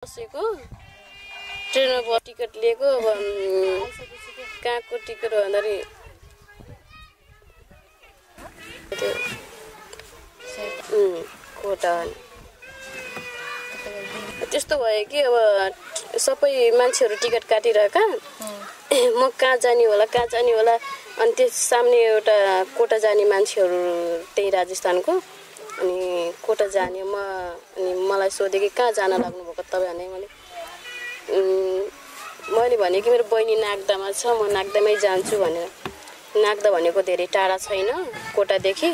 बसेको ट्रेनमा टिकट लिएको अब कहाँको टिकट भन्दाखेरि कोटा त्यस्तो भयो कि अब सबै मान्छेहरू टिकट काटिरहेका म कहाँ जाने होला अनि त्यस सामने एउटा कोटा जाने मान्छेहरू त्यही राजस्थानको अनि कोटा जाने अनि मलाई सोधे कि कहाँ जान लाग्नुभएको तपाईँ भने मैले भने कि मेरो बहिनी नागदामा छ म नागदामै जान्छु भनेर। नागदा भनेको धेरै टाढा छैन कोटादेखि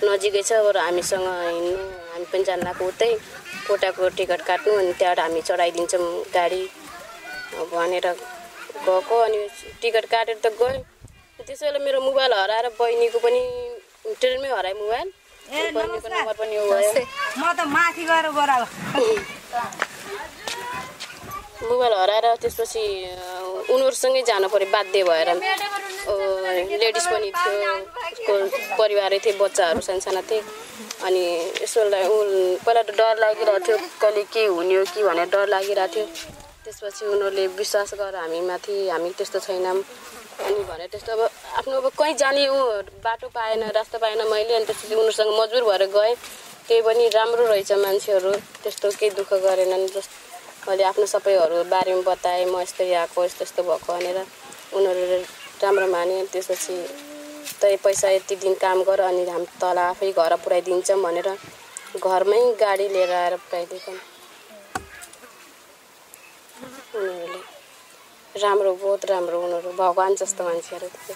नजिकै छ र हामीसँग हिँड्नु हामी पनि जान लाग्यो उतै कोटाको टिकट काट्नु अनि त्यहाँबाट हामी चढाइदिन्छौँ गाडी भनेर गएको अनि टिकट काटेर त गयो। त्यसैले मेरो मोबाइल हराएर बहिनीको पनि ट्रेनमै हरायो मोबाइल बहिनीको नम्बर पनि हो भयो म त माथि गएर बोराल मोबाइल हराएर त्यसपछि उनीहरूसँगै जानु पर्यो बाध्य भएर लेडिज पनि थियो उसको परिवारै थियो बच्चाहरू सानसाना थिए अनि यसो पहिला त डर लागिरहेको थियो कहिले के हुने हो कि भनेर डर लागिरहेको थियो। त्यसपछि उनीहरूले विश्वास गरेर हामीमाथि हामी त्यस्तो छैनौँ अनि भनेर त्यस्तो अब आफ्नो अब कहीँ जाने बाटो पाएन रास्ता पाएन मैले अनि त्यसपछि उनीहरूसँग मजबुर भएर गएँ। त्यही पनि राम्रो रहेछ मान्छेहरू त्यस्तो केही दुःख गरेनन्। जस्तो मैले आफ्नो सबैहरू बारेमा बताएँ म यस्तै आएको यस्तो भएको भनेर उनीहरूले राम्रो माने। त्यसपछि तै पैसा यति दिन काम गर अनि हामी तल आफै घर पुऱ्याइदिन्छौँ भनेर घरमै गाडी लिएर आएर पुऱ्याइदिन्छौँ। उनीहरूले राम्रो बहुत राम्रो उनीहरू भगवान् जस्तो मान्छेहरू थियो।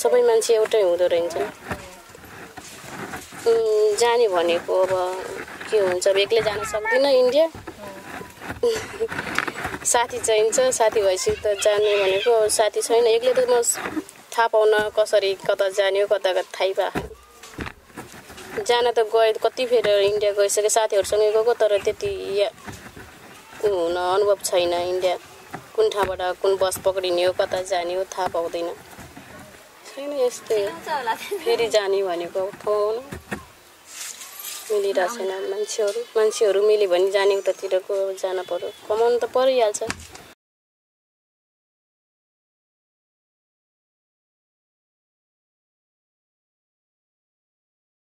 सबै मान्छे एउटै हुँदो रहेछ। जाने भनेको अब के हुन्छ अब एक्लै जान सक्दिनँ इन्डिया साथी चाहिन्छ साथी भएपछि त जाने भनेको साथी छैन एक्लै त म थाहा पाउन कसरी कता जाने हो कता थाहै पाएन। जान त गए कति फेर इन्डिया गइसके साथीहरूसँगै गएको तर त्यति हुन अनुभव छैन इन्डिया कुन ठाउँबाट कुन बस पक्रिने हो कता जाने हो थाहा पाउँदैन छैन। यस्तै फेरि जाने भनेको ठाउँ मिलिरहेको छैन मान्छेहरू मिल्यो भने जाने उतातिरको जान पर्यो कमाउनु त परिहाल्छ।